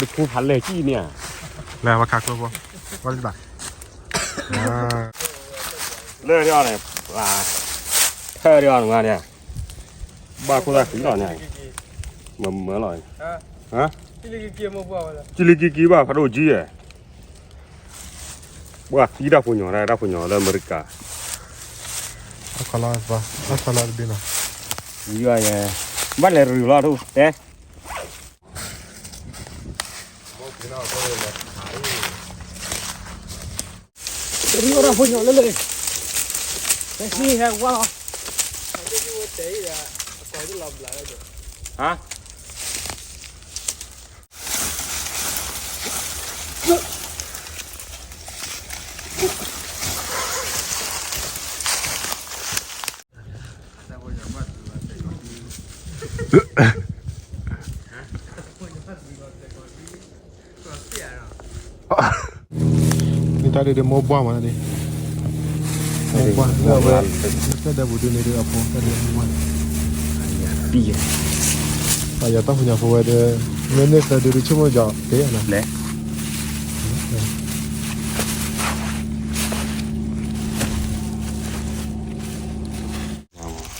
တခူဖးလဲၢ်ကံၣ်န့ၣ်, လဲၤဝဲခးကျိဖိ, ဝဲလၢဘၣ်, လၢဒ်အီၤန့ၣ်, ထၢဒ်အီၤန့ၣ်, ဘၣ်ခိၣ်သၣ်ဃံလီၤန့ၣ်, မမၢလီၤ, ကလံကက့ၤဘၣ်ဖးဒိၣ်ကံၣ်ဧါ, ပှၤသံတၢ်ဖိညိးဒၣ် တၢ်ဖိညိးလၢအမဲရကၤ, အခီလီၤ, အခီလီၤတဘ့ၣ်လီၤ, ယဲ, ဘၣ်လဲၤရူၤလီၤထူၣ်တဲ တရံးဝဲဒၣ်ဖိညိးလၢလၢ, ဟဲဟံးဟဲဝါလီၤ, ဟါ န့ၣ်တၢ်ဒုးဒုးမိၢ်ဘှါမးန့ၣ်, မိၢ်ဘှါလၢအဝဲ, တၢ်ဒဲးပူၤဒုးန့ၣ်ဒုးအဖိတၢ်ဒုးမိၢ်ဘှါ, ပယီၤတၢ်ဖိညၣ်ဖိဝဲဒီး, မ့ၢ်န့ၢ်သၢဒုးဒုးဆိကမိၣ်က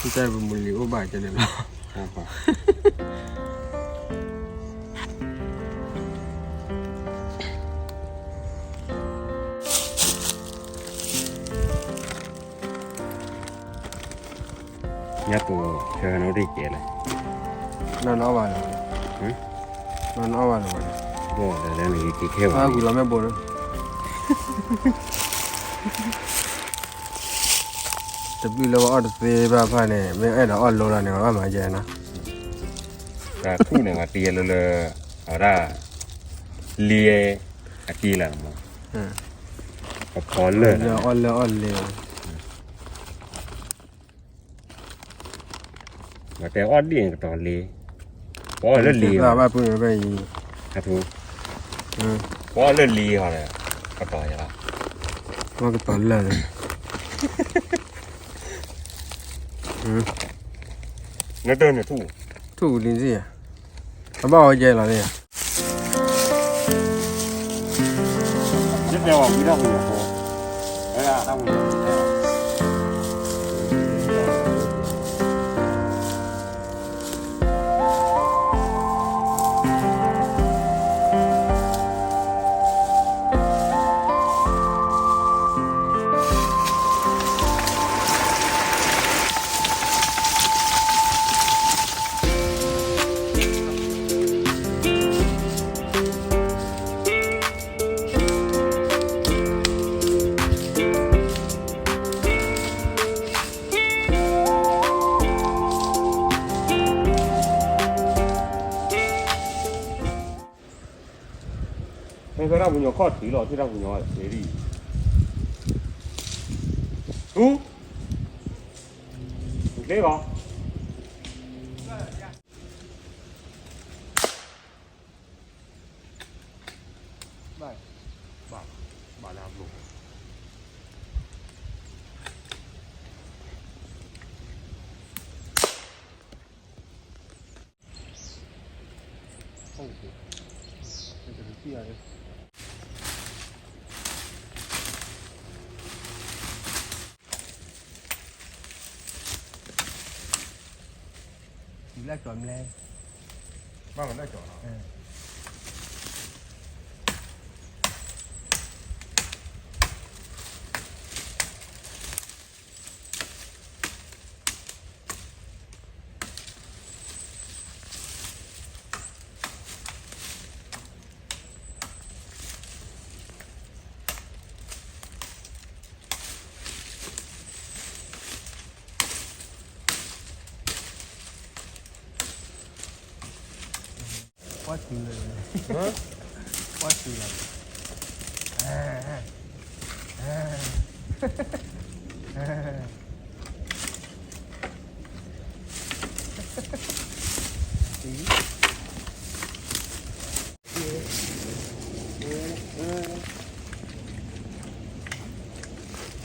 ီး, တၢ်ပမူလံၤအိၣ်ဘၣ်ကန့ၣ်လီၤ. ညၣ်ကိၣ်ဆၢနအိၣ်တ့ၢ်ကဲလဲၣ်, နီၢ်နီၢ်ဘၣ်လီၤ, နီၢ်နီၢ်ဘၣ်လီၤ, ဘၣ်ဒီးလၢနက့ၤခဲခဲဘၣ်, ဂုၤလီၤမ့ၢ်ဘိး, တဘျုးလၢပအီၣ်တသ့ဘၣ်ဖၣ်န့ၣ် မ့ၢ်အဲၣ်ဒိးအီၣ်လိလီၤန့ၣ် ပဘၣ်မၤယဲနီၤ, တၢ်ထူၣ်န့ၣ် ပှၤတံၤလၢလၢ, အဝဲဒၣ်, လံ, အကံလၢမး, ပဖီလၢၢ်, အီၣ်လၢအီၣ်လၢ မ့ၢ်တဲအီၣ်ဒ်န့ၣ်ကတီၤလံ, ပအီၣ်လၢလံ, ဘၣ်ပူၤန့ၣ်ဘၣ်အံၤ, အထူ, ပအီၣ်လၢလံဟီဒီး, ကတီၤယၤလီၤ, ကတီၤလၢာ်န့ၣ်, နတၢ်န့ၣ်ထူၣ်, ထူၣ်လံ, အဘၣ်အီၤယဲလီၤန့ၣ် ယတဲဝဲဝံၤတၢ်ပူၤန့ၣ်ဖိ, ဝဲဒၣ်တၢ်ပူၤန့ၣ်ဖိ, ဖဲဖဲတၢ်ပူၤညီခီၣ်ထံးလီၤ ထံၣ်တၢ်ပူၤညီသ့လံ, ထူ, ကျ့လီၤ.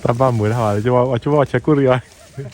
တၢ်ဘၣ်မုာ်တၢ်ဘၣ် ကၠိဘၣ်ဆဲးကူၣ်ရံၣ်အီၤ.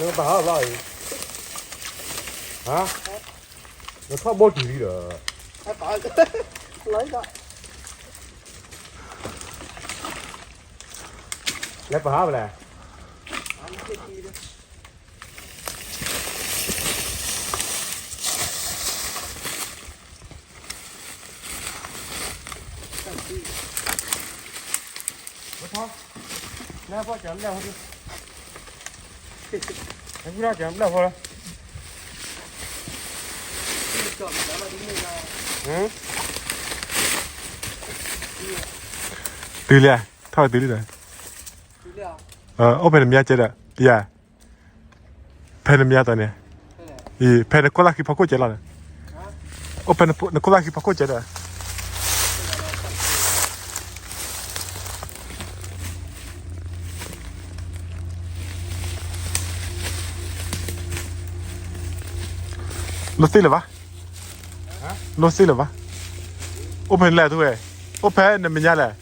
နကပာ်ဟီဘျီအံၤ, ဟါ, နထီၣ်ဘိတုၤလံဒီး, လဲၤပာ်ဟီဘျီလဲၣ်. တုၤလံ, ထီၣ်တုၤလံဒီး, အိၣ်ဖဲနမါကဲဒီး, ယၤ ဖဲနမါတန့ၣ်, အံၤ ဖဲနခိၣ်သၣ်ဃံဖီခိၣ်ကဲလီၤန့ၣ်, အိၣ်ဖဲနခိၣ်သၣ်ဃံဖီခိၣ်ကဲဒီး, လိၣ်သ့လၢၤဘၣ်, လိၣ်သ့လၢၤဘၣ်, အိၣ်ဖဲနလဲၣ်ထူဝဲ, အိၣ်ဖဲနမဲာ်ညါလဲၣ်.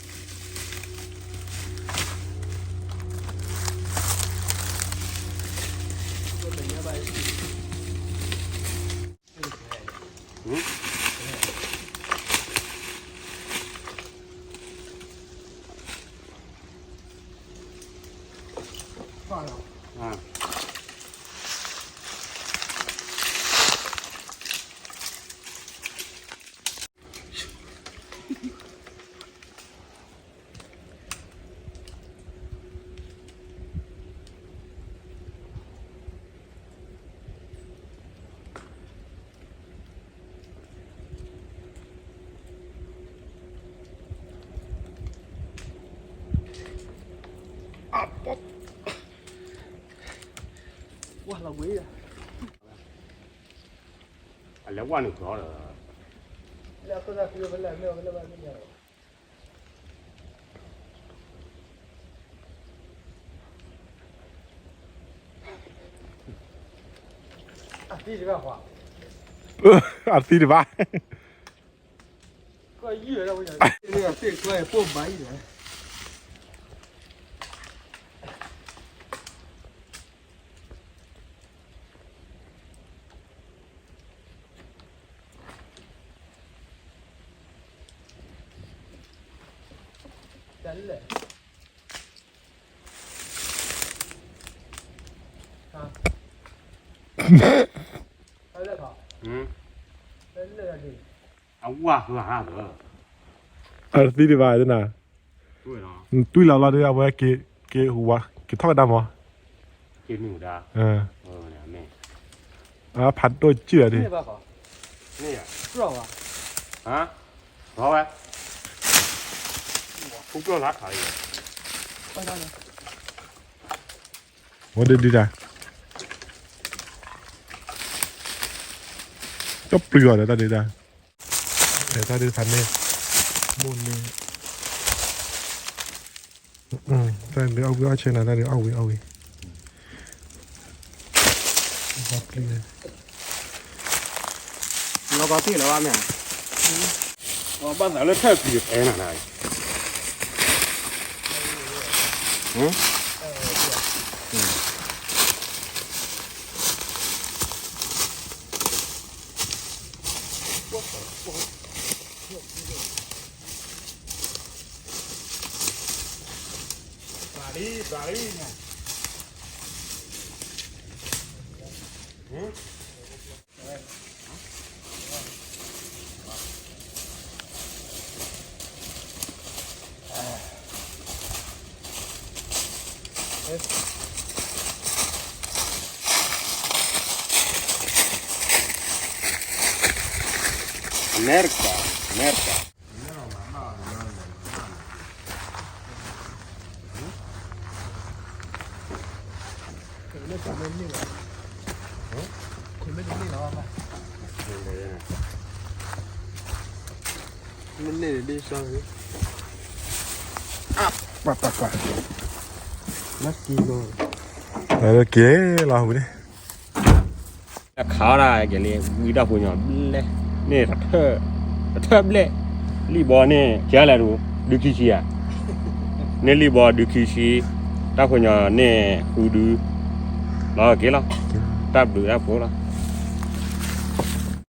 အလဲၤဝဲန့ၣ်ကျီဒီး, အသံတဘၣ်, အဝဲသံဒံးဘၣ်နၤ, တွံၢ်လီၤလီၤဒီး အဝဲက့ၤဟူးဝါ က့ၤထီၣ်ကဒါမး, အဖးဒိၣ်စံၣ်ဒီး, ဝဲဒၣ်ဒုတၢ်, ကၠီပျုၤအီၤဒီးတၢ်ဒုတၢ်, တၢ်ဒုတၢ်န့ၣ်, မိၢ်န့ၣ်, တၢ်ဒုးအီၣ်ဝံၤအီၣ်ဆၢနၤ တၢ်ဒုးအီၣ်ဝံၤအီၣ်ဝံၤ, ဘၣ်ပျံၤ, လီၤဘၣ်ပျံၤလီၤဘၣ်မ့ၢ်, ဘၣ်သးလၢထၢၣ်ပျံၤဖဲနၤနၤ, ပျံၤလံ ပျံၤလံ, ဟ Merca, Merca. ပှၤပှၤပှၤ လၢက့ၤလီၤ လၢက့ၤလီၤဝံၤန့ၣ် အခါဒၣ်က့ၤလံ ဝံတၢ်ဖိညီဘျဲၣ် န့ၣ်တထၢၣ် တထၢၣ်ဘျဲၣ် လံၣ်ဘီန့ၣ် ကဲလဲၣ်ဒူ ဒုခံဆံဧါ န့ၢ်လံၣ်ဘီဒုခံဆံ တၢ်ဖိညီန့ၢ်ဃုဒု လီၤက့ၤလီၤ တၢ်ဘျုးတၢ်ဖှိၣ်လီၤ